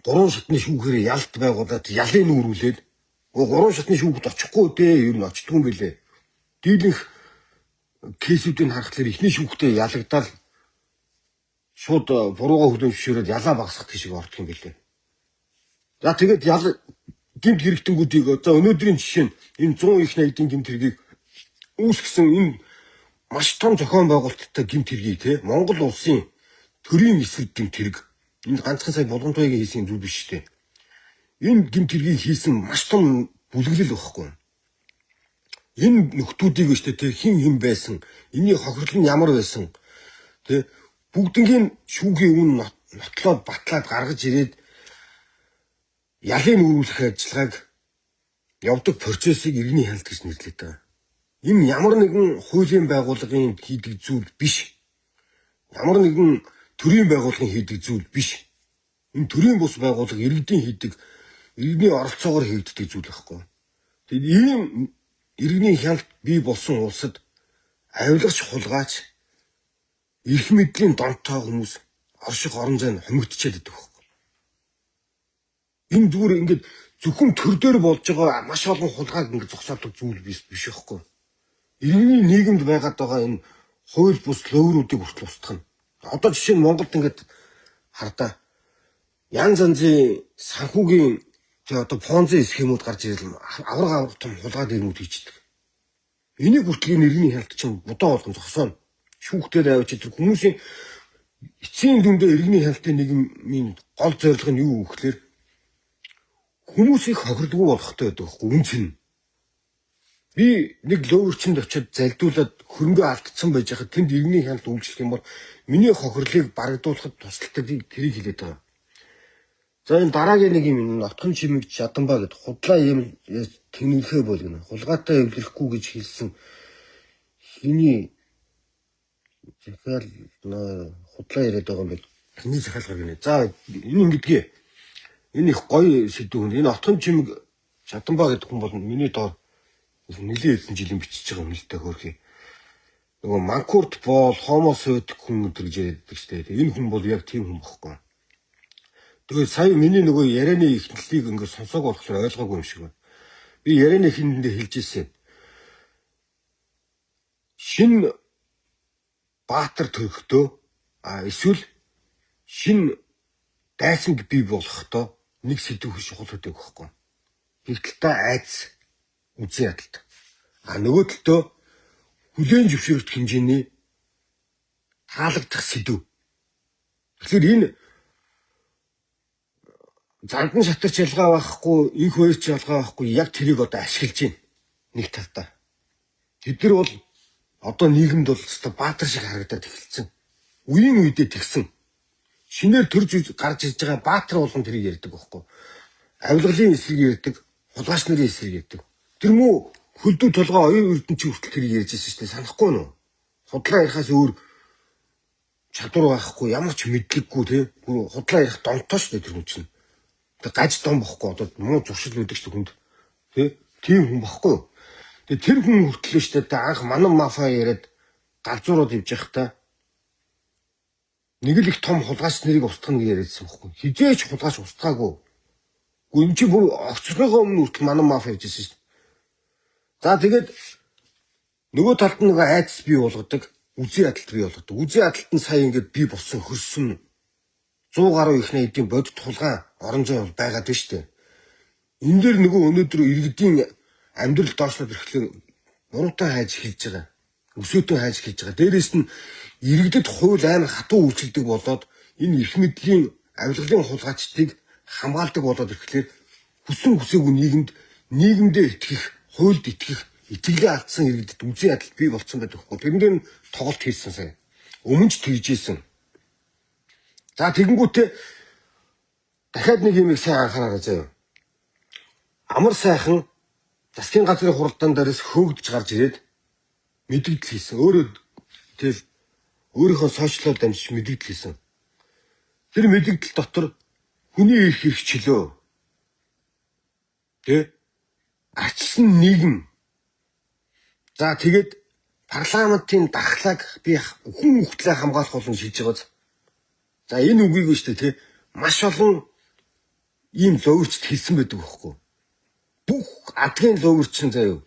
гурван шатны шүүхээр ялт байгуулад ялын нүүрүүлээд, гурван шатны шүүхэд очихгүй дээ, ер нь очдгүй юм бэлээ. Дийлэнх case үүдийг харахад эхний шүүхтээ ялагдаад шууд бурууга хүлээн зөвшөөрөөд ялаа багасгах тийшээ ордог юм бэлээ. За тэгээд ял гэмт хэрэгтэнгүүдийг, за өнөөдрийн жишээ нь энэ 100 их 80-ийн гэмт хэргийг үүсгэсэн энэ маш том зохион байгуулалттай гэмт хэргийг, те, Монгол улсын төрийн эсрэг гэмт хэрэг, энэ ганцхан сая Булгантуягийн хийсэн зүйл биш те. Энэ гэмт хэргийг хийсэн маш том бүлэглэл байхгүй. Энэ нөхдүүдийг шүү дээ, хэн хэн байсан, энэний хохирлол нь ямар байсан, тэ, бүгднгийн шүүхийн өмнө нотлоод батлаад гаргаж ирээд ялын нүүрүүлэх ажиллагааг явдаг процессыг иргэний хяналт гэж нэрлэдэг байгаа. Энэ ямар нэгэн хуулийн байгууллагын хийдэг зүйл биш. Ямар нэгэн төрийн байгууллагын хийдэг зүйл биш. Энэ төрийн бус байгууллага, иргэдийн хийдэг, иргэний оролцоогоор хийгддэг зүйл байхгүй. Тэгээд ийм иргэний хяналт бий болсон улсад авилгач, хулгайч, эрх мэдлийн донтой хүмүүс орших орон зай нь хумигдчихэд байдаг байхгүй. Энэ зүгээр ингээд зөвхөн төр дээр болж байгаа маш олон хулгайг ингээд зогсоодог зүйл биш биш байхгүй. Иргэний нийгэмд байгаад байгаа энэ хууль бус лөөрүүдийг хүртэл устгах нь. Одоо жишээ нь Монголд ингээд хардаа янз янзын санхүүгийн тэгээ одоо Понзи схемүүд гарч ирэл авраг авраг том хулгай дэрмүүд хийчихдэг. Энийг хүртэл энэ иргэний хяналт чинь будаа болгон зогсооно. Шүүхтэр авчиж тэр хүмүүсийн эцсийн дүндээ иргэний хяналтын нийгмийн гол зорилго нь юу вэ гэхээр хүмүүсийг хохирдгүй болгохтой байдаг байхгүй үнц нь. Би нэг лөөрчөнд очиод залдуулаад хөрөнгө алдсан байж хахад тэнд иргэний хяналт үйлчлэх юм бол миний хохирлыг барагдуулахад тусалдаг тэрийг хэлээд байгаа. За энэ дараагийн нэг юм нотхон чимэгч Чаданбаа гэд худлаа юм тэнэлхэ бол гэнэ. Хулгайтай эвлэрэхгүй гэж хэлсэн хиний захиал худлаа яриад байгаа юм байна. Хиний захиалгаар гинэ. За энэ ингэдгээ. Энэ их гоё сэдв хүн. Энэ отхон чимэг Чаданбаа гэдэг хүн бол миний доор нэлээд хэдэн жилийн бичиж байгаа хүн л дээ хөөрхий. Нөгөө манкурт бол хомо сойд хүн өдр гэж яриад шүү дээ. Энэ хүн бол яг тийм хүн бохгүй. Тэгээд сая миний нөгөө ярианы ихнэлийг ингээд сонсоог болохоор ойлгоогүй юм шиг байна. Би ярианы эхэндээ хэлж ирсэн. Шин баатар төрөхдөө эсвэл шин дайсан бий болохдоо нэг сэдв их чухал гэдэг байхгүй. Нэг талдаа айц үзэн ядалт. А нөгөө талдаа хүлээн зөвшөөрөх хэмжээний таалагдах сэдв. Тэгэхээр энэ зандан шатарч ялгаа байхгүй, инх хоёрч ялгаа байхгүй яг тэрийг одоо ашиглаж байна. Нэг талдаа. Тэд нар бол одоо нийгэмд бол өстой баатар шиг харагдаад эхэлсэн. Үеийн үедээ тэгсэн. Шинээр төрж гарч ирж байгаа баатар болгон тэрийг ярьдаг байхгүй. Авилгалын эсрэг ярьдаг, хулгайч нарын эсрэг ярьдаг. Тэр мүү хөлдөө толгой оюун эрдэнэчийн хүртэл тэрийг ярьж ирсэн шүү дээ. Санахгүй нь. Худлаа ярихаас өөр чадвар байхгүй, ямар ч мэдлэггүй тий. Бүр худлаа ярих донтоо шүү дээ тэр хүн чинь. Тэг гаж дон бохгүй одоо муу зуршил өгдөг шүү хүнд. Тий? Тийм хүн бохгүй. Тэгээ тэр хүн хүртэл шүү дээ анх манан мафа яриад галзуурууд явж байхдаа нэг л их том хулгайч нарыг устгах нь яриадсан бохгүй. Хизээч хулгайч устгаагүй. Гэхдээ энэ чинь бүр огцлогоо өмнө хүртэл манан мафа явж байсан шүү дээ. За тэгээд нөгөө талд нь нөгөө айдас бий болгодог, үзэн ядалт бий болгодог. Үзэн ядалт нь сая ингээд бий болсон хөрсөн 100 гаруй их эдийн бодит хулгайн орон зай бол байгаад байна шүү дээ. Энэ дээр нөгөө өнөөдөр иргэдийн амьдрал доошлоод ирэхлээр муруутай хайж эхэлж байгаа. Өсөөтөн хайж эхэлж байгаа. Дээрээс нь иргэдэд хууль амар хатуу үйлчилдэг болоод энэ эрх мэдлийн авилгалын хулгайчдыг хамгаалдаг болоод ирэхлээр хүссэн хүсээгүй нийгэмд нийгэмдээ итгэх, хуульд итгэх итгэлээ алдсан иргэдэд үзэн ядалт бий болцсон байдаг хгүй. Тэрэн дээр нь тоглолт хийсэн сая. Өмнө ч тэгж ийсэн. За тэгэнгүүтээ дахиад нэг юмыг сайн анхаараарай заяа. Амар сайхан засгийн газрын хуралдаан дээрээс хөөгдөж гарч ирээд мэдэгдэл хийсэн. Өөрөө тэгэл өөрийнхөө сошиалоор дамжиж мэдэгдэл хийсэн. Тэр мэдэгдэл дотор хүний эрх эрх чөлөө. Тэ? Арчилсан нийгэм. За тэгээд парламентын дархлааг би хүн хөлтлөө хамгаалах болно шийдэж байгаа. За энэ үгийг нь шүү дээ тий маш олон ийм луурчд хэлсэн байдаг байхгүй. Бүх адгийн луурчин заяа.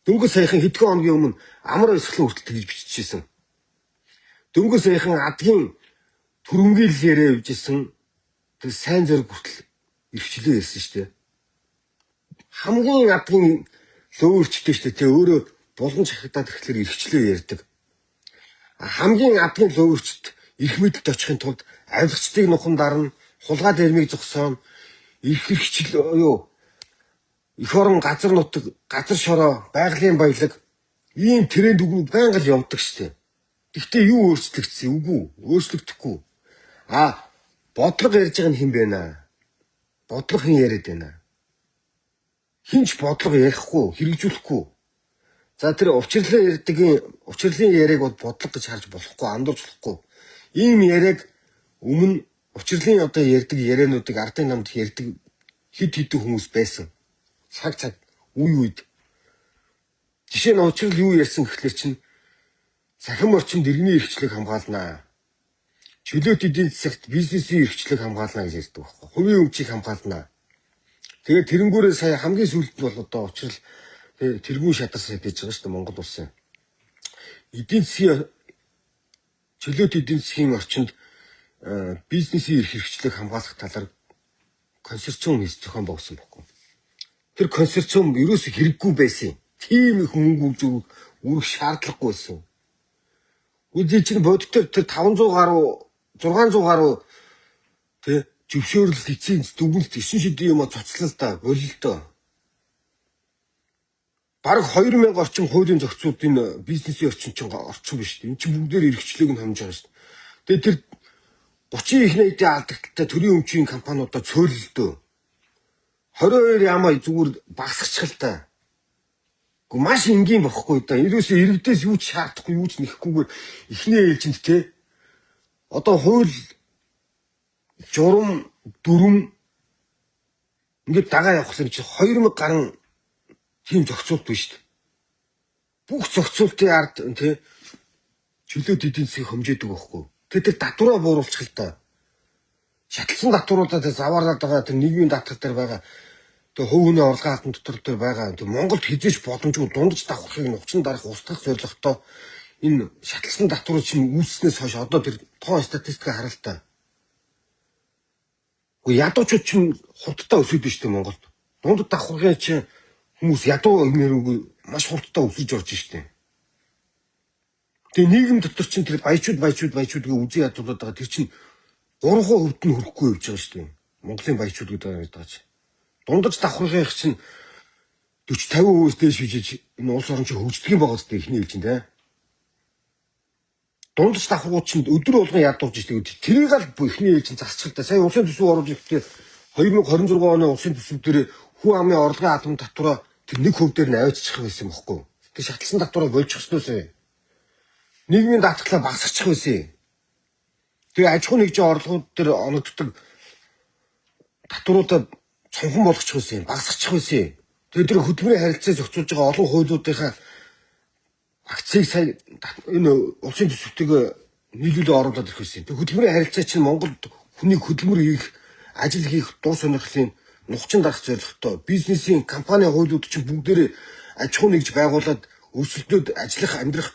Дөнгөж саяхан хэдхэн хоногийн өмнө амар баясгалан хүртэл тэгж биччихсэн. Дөнгөж саяхан адгийн төрөнгийн яриа явжсэн. Тэр сайн зориг хүртэл эрхчлөө ярьсан шүү дээ. Хамгийн адгийн луурчтэй шүү дээ тий өөрөө булан чахагдаад ирэхлээр эрхчлөө ярьдаг. Хамгийн адгийн луурчд эрх мэдэлд очихын тулд авилгачдыг нухан дарна, хулгай дэрмийг зогсооно, эрх эрхчил юу эх орон газар нутаг, газар шороо, байгалийн баялаг ийм тренд үгнүүд байнга л явдаг штеп. Гэхдээ юу өөрчлөгдсөн? Үгүй, өөрчлөгдөхгүй. А бодлого ярьж байгаа нь хэн бэ наа? Бодлого хэн яриад байна? Хин ч бодлого ярихгүй, хэрэгжүүлэхгүй. За тэр учирлаа ярьдгийн учирлын яриаг бол бодлого гэж харж болохгүй, андуурч болохгүй. Ийм яриаг өмнө учирлын одоо ярьдаг яриануудыг ардын намд ярьдаг хэд хэдэн хүмүүс байсан. Цаг цаг үе үед. Жишээ нь учрал юу ярьсан гэхлээр чинь цахим орчинд иргэний эрхчлөлийг хамгаалнаа. Чөлөөт эдийн засагт бизнесийн эрхчлөлийг хамгаална гэж ярьдаг байхгүй. Хувийн өмчийг хамгаалнаа. Тэгээд тэрнгүүрээ сая хамгийн сүүлд нь бол одоо учрал тэргүүн шатар сая гэж байгаа шүү дээ Монгол улсын. Эдийн засгийн чөлөөт эдийн засгийн орчинд бизнесийн эрх хэрэгчлийг хамгаалах талаар консорциум хийс зохион байгуулсан байхгүй. Тэр консорциум ерөөсө хэрэггүй байсан. Тийм их мөнгө өгж үрэх шаардлагагүй байсан. Үгүй чинь бодитоор тэр 500 гаруй 600 гаруй тэ зөвшөөрөл лиценз дүгнэлт 9 шидэн юм цоцлоо л да болилдоо. Бараг 2000 орчим хуулийн зохицууд энэ бизнесийн орчин чинь орцсон биш үү? Энд чинь бүгдээр эрхчлөөг нь хамж байгаа шүү дээ. Тэгээд тэр 30 их 80-ийн алдагдaltaй төрийн өмчийн компаниудаа цөөлөлдөө. 22 яамаа зүгээр багасгачих л та. Гэхдээ маш энгийн бохгүй да. Ерөөсөө иргэдээс юу ч шаардахгүй, юу ч нэхгүйгээр эхний ээлжинд те. Одоо хууль журам дүрм ингээд дагаа явах юм чи 2000 гаруй тийм зохицуулт биш үү? Бүх зохицуултын ард те чөлөөт эдийн засгийг хомжээдэг байхгүй. Тэр татвараа бууруулчих л та. Шатлсан татваруудаа тэр заваарлаад байгаа тэр нийгмийн даатгал дээр байгаа тэр хувь хүний орлогын албан дотор дээр байгаа тэр Монголд хизээч боломжгүй дундаж давхархыг нухацсан дарах устгах зорилготой энэ шатлсан татварууд чинь үүсснээс хойш одоо тэр тоон статистикаа харал та. Гэхдээ ядуучууд чинь хурдтай өсөд нь шүү дээ Монголд. Дундад давхархын чинь хүмүүс ядуу нэрүүг маш хурдтай өсөж орж штэ. Тэгээ нийгэм дотор чинь тэр баячууд баячууд баячууд гэ үзэн ядуулаад байгаа тэр чинь 3% нь хүрэхгүй явж байгаа шүү дээ. Монголын баячууд гэдэг байгаа чинь. Дундаж давхархын чинь 40 50%-өөс дээш бижиж энэ улс орон чинь хөгждөг юм байгаа зү эхний ээлжинд те. Дундаж давхаргууд чинь өдөр болгон ядуулж штэ. Тэрийг л эхний ээлжинд засчих л да. Сая улсын төсөв оруулж ирэхдээ 2026 оны улсын төсөв дээр хүн амын орлогын албан татвараа тэр 1% дээр нь авччих байсан юм бохгүй. Тэр шатлсан татвараа болчих ёстой. Нийгмийн даатгалаа багасгачих байсан. Тэгээ аж ахуй нэгжийн орлогууд дээр оногддог татваруудаа цонхон болгочих байсан, багасгачих байсан. Тэгээ тэр хөдөлмөрийн харилцаа зохицуулж байгаа олон хуулиудынхаа акцийг сая энэ улсын төсөвтэйгээ нийлүүлээ оруулаад ирэх байсан. Тэгээ хөдөлмөрийн харилцаа чинь Монголд хүний хөдөлмөр хийх, ажил хийх дур сонирхлын нухчин дарах зорилготой бизнесийн компани хуулиуд чинь бүгдээрээ аж ахуй нэгж байгуулад өрсөлдөөд ажиллах, амьдрах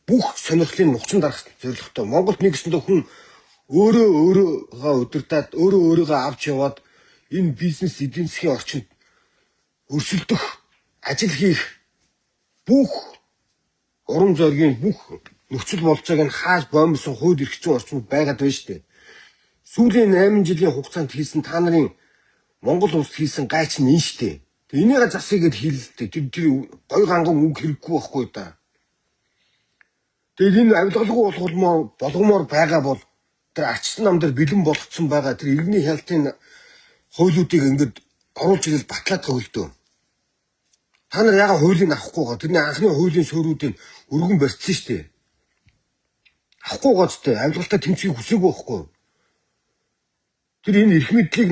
бүх сонирхлын нухчин дарах зорилготой. Монголд нэгсэндээ хүн өөрөө өөрийгөө удирдаад, өөрөө өөрийгөө авч яваад энэ бизнес эдийн засгийн орчинд өрсөлдөх, ажил хийх бүх урам зоригийн бүх нөхцөл болцоог нь хааж боомсон хууль эрх зүйн орчинд байгаад байна шүү дээ. Сүүлийн 8 жилийн хугацаанд хийсэн та нарын Монгол улс хийсэн гайч нь энэ шүү дээ. Тэг энийгээ засъя гэд хийлэлтэй. Тэр тэр гой ганган үг хэрэггүй байхгүй да. Тэгээд энэ авилгалгүй болгомоор байгаа бол тэр арчсан нам дээр бэлэн болгоцсон байгаа тэр иргэний хяналтын хуулиудыг ингээд оруулж ирэл батлаад хөлдөө. Та нар яга хуулийг авахгүй байгаа. Тэрний анхны хуулийн суурьуудыг өргөн барьсан шүү дээ. Авахгүй байгаа ч дээ. Авилгалтай тэмцгийг хүсээгүй байхгүй. Тэр энэ эрх мэдлийг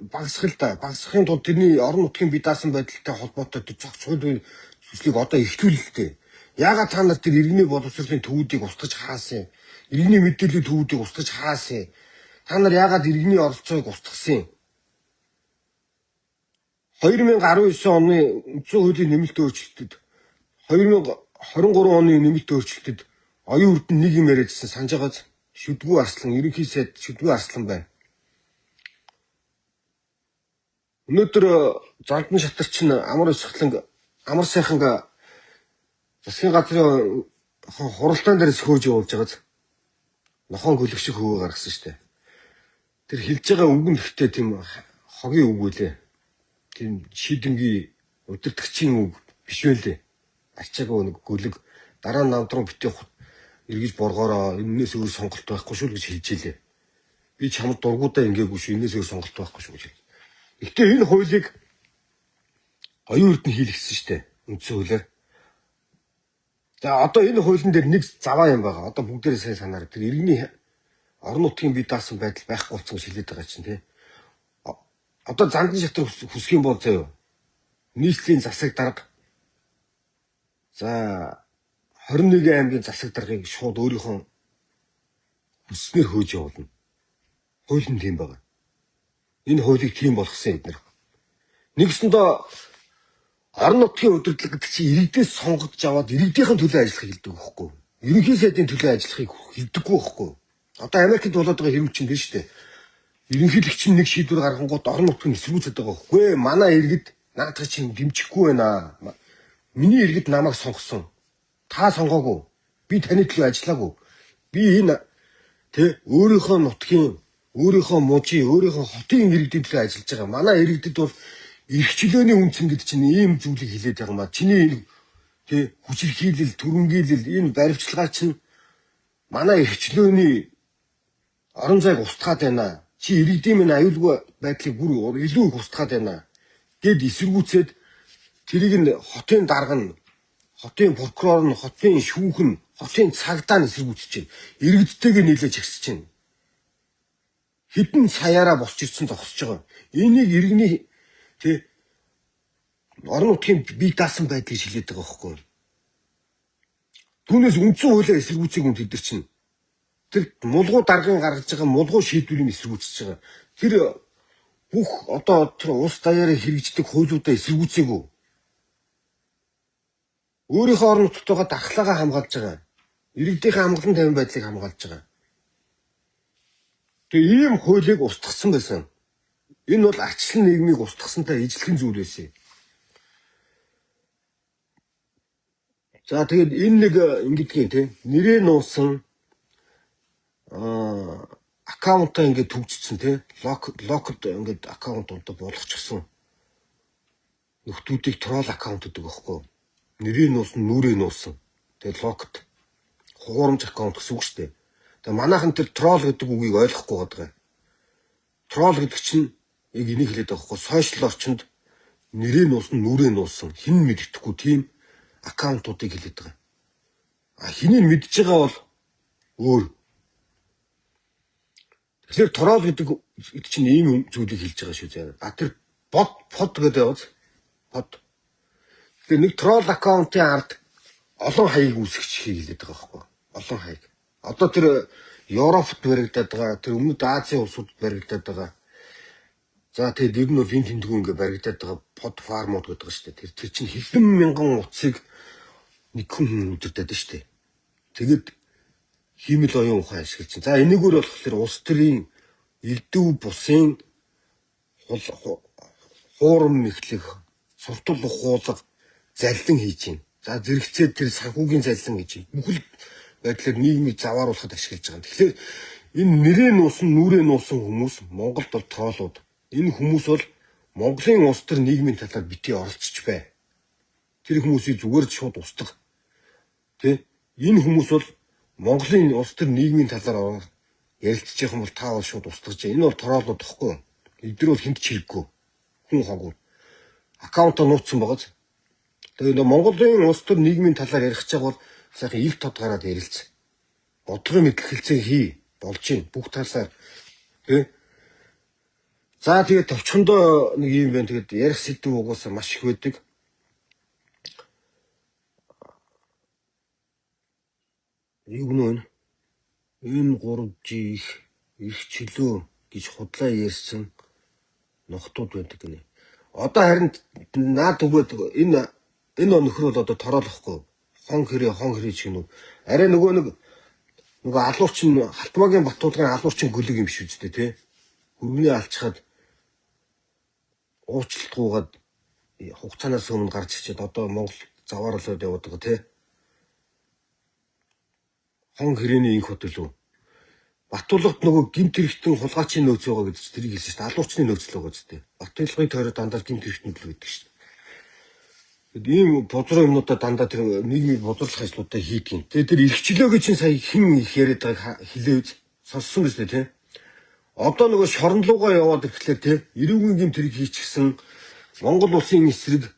багасгах л да. Багасгахын тулд тэрний орон нутгийн бие даасан байдалтай холбоотой тэр зохиц хуулийн төслийг одоо эхлүүлэлтэй. Яагаад та нар тэр иргэний боловсролын төвүүдийг устгаж хаасан юм? Иргэний мэдээллийн төвүүдийг устгаж хаасан юм? Та нар яагаад иргэний оролцоог устгасан юм? 2019 оны үндсэн хуулийн нэмэлт өөрчлөлтөд 2023 оны нэмэлт өөрчлөлтөд оюун эрдэнэ нэг юм яриадсэн санаж байгааз шүдгүү арслан ерөнхий сайд шүдгүү арслан байна. Өнөөдөр Зандан шатар чинь амар өсгөлэн амар сайхан засгийн газрын хуралдаан дээрээс хөөж явуулж байгааз нохоон гөлөг шиг хөвөө гаргасан штэ. Тэр хэлж байгаа үг нь ихтэй тийм хогийн үг үлээ. Тийм шийдэнгийн удирдгчийн үг биш байлээ. Ачаагүй нэг гөлөг дараа нь намдруу битгий эргэж боргоороо энэнээс өөр сонголт байхгүй шүү л гэж хэлж илээ. Би чамд дургуудаа ингээгүй шүү энэнээс өөр сонголт байхгүй шүү гэж хэл. Гэхдээ энэ хуулийг оюун эрдэнэ хийлгэсэн штэ. Үндсэн хуулиар. За одоо энэ хуулийн дээр нэг заваа юм байгаа. Одоо бүгдээрээ сайн санаарай. Тэр иргэний орон нутгийн бие даасан байдал байхгүй болсон гэж хэлээд байгаа чинь тий. Одоо зандан шатар хүсэх юм бол заяа. Нийслэлийн засаг дарга за 21 аймгийн засаг даргыг шууд өөрийнхөө хүснээр хөөж явуулна. Хууль нь тийм байгаа. Энэ хуулийг тийм болгосон эднэр. Нэгсэндээ орон нутгийн удирдлага гэдэг чинь иргэдээс сонгогдож аваад иргэдийнхэн төлөө ажиллахыг хэлдэг байхгүй юу? Ерөнхий сайдын төлөө ажиллахыг хэлдэггүй байхгүй юу? Одоо Америкт болоод байгаа хэрэг чинь тийм шүү дээ. Ерөнхийлөгч нь нэг шийдвэр гаргангууд орон нутгийн эсэргүүцээд байгаа байхгүй юу? Манай иргэд наадах чинь дэмжихгүй байна. Миний иргэд намайг сонгосон. Та сонгоогүй. Би таны төлөө ажиллаагүй. Би энэ тэ өөрийнхөө нутгийн, өөрийнхөө мужийн, өөрийнхөө хотын иргэдийн төлөө ажиллаж байгаа. Манай иргэдэд бол эрх чөлөөний үнцэн гэдэг чинь ийм зүйлийг хэлээд байгаа юм а. Чиний энэ Тэ хүчирхийлэл, түрэмгийлэл энэ баривчилгаа чинь манай эрхчлөөний орон зайг устгаад байна. Чи иргэдийн минь аюулгүй байдлыг бүр илүү их устгаад байна. Гэд эсэргүүцээд тэрийг нь хотын дарга нь, хотын прокурор нь, хотын шүүх нь, хотын цагдаа нь эсэргүүцэж байна. Иргэдтэйгээ нийлээж агсаж байна. Хэдэн саяараа босч ирсэн зогсож байгаа. Энийг иргэний тэ орон нутгийн бие даасан байдлыг хэлээд байгаа байхгүй юу? Түүнээс үндсэн хуулиар эсэргүүцээг юм тэд нар чинь. Тэр мулгуу даргын гаргаж байгаа мулгуу шийдвэрийг эсэргүүцэж байгаа. Тэр бүх одоо тэр улс даяараа хэрэгждэг хуулиудаа эсэргүүцээгүй. Өөрийнхөө орон нутгтайгаа дархлаагаа хамгаалж байгаа. Иргэдийнхээ амгалан тайван байдлыг хамгаалж байгаа. Тэгээ ийм хуулийг устгасан байсан. Энэ бол арчлан нийгмийг устгасантай ижилхэн зүйл байсан юм. За тэгээд энэ нэг ингэдгийн те нэрээ нуусан аккаунтаа ингээд төгжчихсэн те locked ингээд аккаунт одоо болгочихсон нөхдүүдийг troll аккаунт гэдэг аахгүй. Нэрээ нуусан, нүрээ нуусан. Тэгээд locked хуурамч аккаунт гэсэн үг шүү дээ. Тэгээд манайхан тэр troll гэдэг үгийг ойлгохгүй байгаа. Troll гэдэг чинь яг энийг хэлээд байгаа байхгүй. Сошиал орчинд нэрээ нуусан, нүрээ нуусан хэн мэддэхгүй тийм аккаунтуудыг хэлээд байгаа. А хэнийг мэдж байгаа бол өөр. Тэгэхээр troll гэдэг чинь ийм зүйлийг хэлж байгаа шүү заа. А тэр bot под гэдэг яваз под. Тэгэхээр нэг troll аккаунтын ард олон хаяг үүсгэж хэлээд байгаа байхгүй. Олон хаяг. Одоо тэр Европт баригдаад байгаа, тэр өмнөд Азийн улсуудад баригдаад байгаа. За тэгээд ер нь бол энэ тэмдгүү ингээ баригдаад байгаа bot farm ууд гэдэг шүү дээ. Тэр чинь хэдэн мянган утсыг нэг хүн удирдах шүү дээ. Тэгээд хиймэл оюун ухаан ашиглаж чинь. За энэгээр болохоор улс төрийн элдв бусын хуурам мэхлэх, суртал ухуулга заллин хийж байна. За зэрэгцээд тэр санхүүгийн заллин хийж байна. Бүхэл байдлаар нийгмийг завааруулахад ашиглаж байгаа. Тэгэхээр энэ нэрээ нуусан, нүрээ нуусан хүмүүс Монголд бол troll ууд. Энэ хүмүүс бол Монголын улс төр нийгмийн талаар битгий оролцож бай. Тэр хүмүүсийг зүгээр л шууд устгах. Тэ? Энэ хүмүүс бол Монголын улс төр нийгмийн талаар ярилцж явах юм бол та бол шууд устгаж. Энэ бол troll ууд тахгүй. Эдгээр бол хэнд ч хэрэггүй. Хүн хогоо. Аккаунтаа нууцсан байгааз. Тэгээ нөө Монголын улс төр нийгмийн талаар ярих гэж байгаа бол сайхан ил тод гараад ярилц. Бодлогын мэдлэг хэлцээ хий болж байна. Бүх талаар тэ. За тэгээд товчхондоо нэг юм байна. Тэгээд ярих сэдэв угаасаа маш их байдаг. Юу гэнэ вэ? Энэ 3G их их чөлөө гэж худлаа ярьсан ногтууд байдаг гинэ. Одоо харин наад өгөөд энэ нөхөр бол одоо тороолохгүй. Хон хэрэг ч гэнэ. Арай нөгөө нэг нөгөө алуурчин Халтмаагийн Баттулгын алуурчин гөлөг юм шиг үстэй тий. Хөргөний алчхад уучлалтгүйгээд хугацаанаас өмнө гарч ирчээд одоо Монгол завааруулаад яваад байгаа тий. Хон хэрээний инх хот илүү. Баттулгад нөгөө гэмт хэрэгтэн хулгайчийн нөөц байгаа гэж тэрийг хэлсэн шүү дээ. Алуурчны нөөц л байгаа зү. Баттулгын тойроо дандаа гэмт хэрэгтэн л байдаг шүү дээ. Тэгэд ийм бузруу юмнуудаа дандаа тэр нийгмийг бузруулах ажлуудаа хийдэг юм. Тэгээд тэр эрхчлөөг чинь сая хэн их яриад байгааг хэлээ үз. Сонссон биз дээ тий. Одоо нөгөө шоронлуугаа яваад ирэхлээр тий эрүүгийн гэмт хэрэг хийчихсэн Монгол улсын эсрэг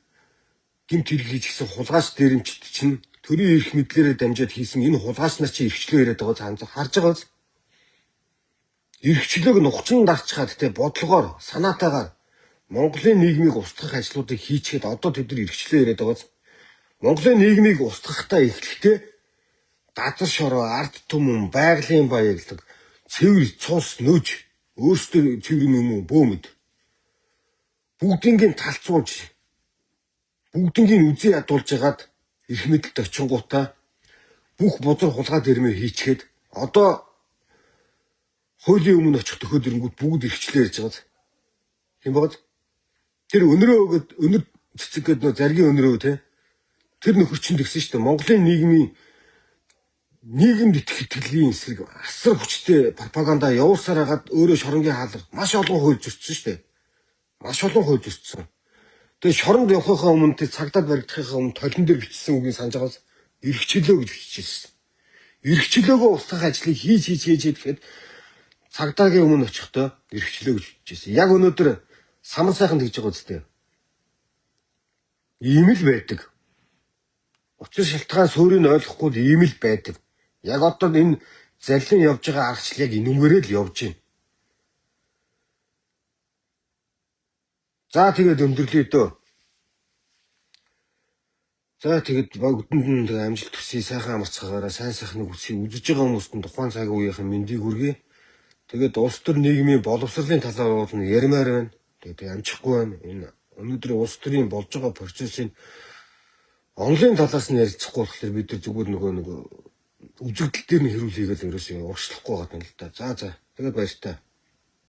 гэмт хэрэг хийчихсэн хулгайч дээрэмчд чинь төрийн эрх мэдлээрээ дамжаад хийсэн энэ хулгайч нар чинь эрхчлөө яриад байгаа цаана харж байгаа биз? Эрхчлөөг нухацан дарчхаад тий бодлогоор санаатаагаар Монголын нийгмийг устгах ажлуудыг хийчихэд одоо тэд нар эрхчлөө яриад байгааз Монголын нийгмийг устгахтаа эхлэхдээ газар шороо, ард түмэн, байгалийн баялаг, цэвэр цус нүж өөрсдөө цэвэр юм уу бөөмөд бүгднийг талцуулж бүгднийг үзий ядуулж хагаад эрх мэдэлд очингуудаа бүх бузар хулгай дэрмээ хийчихэд одоо хуулийн өмнө очих төхөд ирэнгүүт бүгд эрхчлээ ярьж байгаа. Тийм багаз. Тэр өнөрөө өгöd өнөр цэцэг гээд нөө заргийн өнөрөө те. Тэр нөхөр чинь тэгсэн шүү дээ. Монголын нийгмийн нийгэмд итгэх итгэлийн эсрэг асар хүчтэй пропаганда явуулсаар хагаад өөрөө шоронгийн хаалга маш олон хууль зөрчсөн шүү дээ. Маш олон хууль зөрчсөн. Тэгээ шоронд явахынхаа өмнө тэр цагдаа баригдахынхаа өмнө толон дээр бичсэн үгийг санаж байгаас эрхчлөө гэж биччихсэн. Эрхчлөөгөө устгах ажлыг хийж хийж хийж гэхэд цагдаагийн өмнө очихдоо эрхчлөө гэж биччихсэн. Яг өнөөдөр саман сайхан тэгж байгаа үстэй. Ийм л байдаг. Учир шалтгаан суурийг ойлгохгүй л ийм л байдаг. Яг одоо энэ заллин явж байгаа аргачлал яг энүүгээрээ л явж байна. За тэгээд өндөрлөе дөө. За тэгээд бүгдэнд нь тэгээд амжилт хүсье, сайхан амарцгаагаараа сайн сайхныг хүсье. Үзэж байгаа хүмүүст нь тухайн цаг үеийнхэн мэндийг хүргэе. Тэгээд улс төр нийгмийн боловсролын талаар бол нь ярмаар байна. Тэгээд амжихгүй байна. Энэ өнөөдөр улс төрийн болж байгаа процессын онлын талаас нь ярилцахгүй болохоор бид нар зүгээр нөгөө үзэгдэл дээр нь хэрүүл хийгээл ерөөсөө урагшлахгүй байгаа юм л да. За за. Тэгээд баяртай.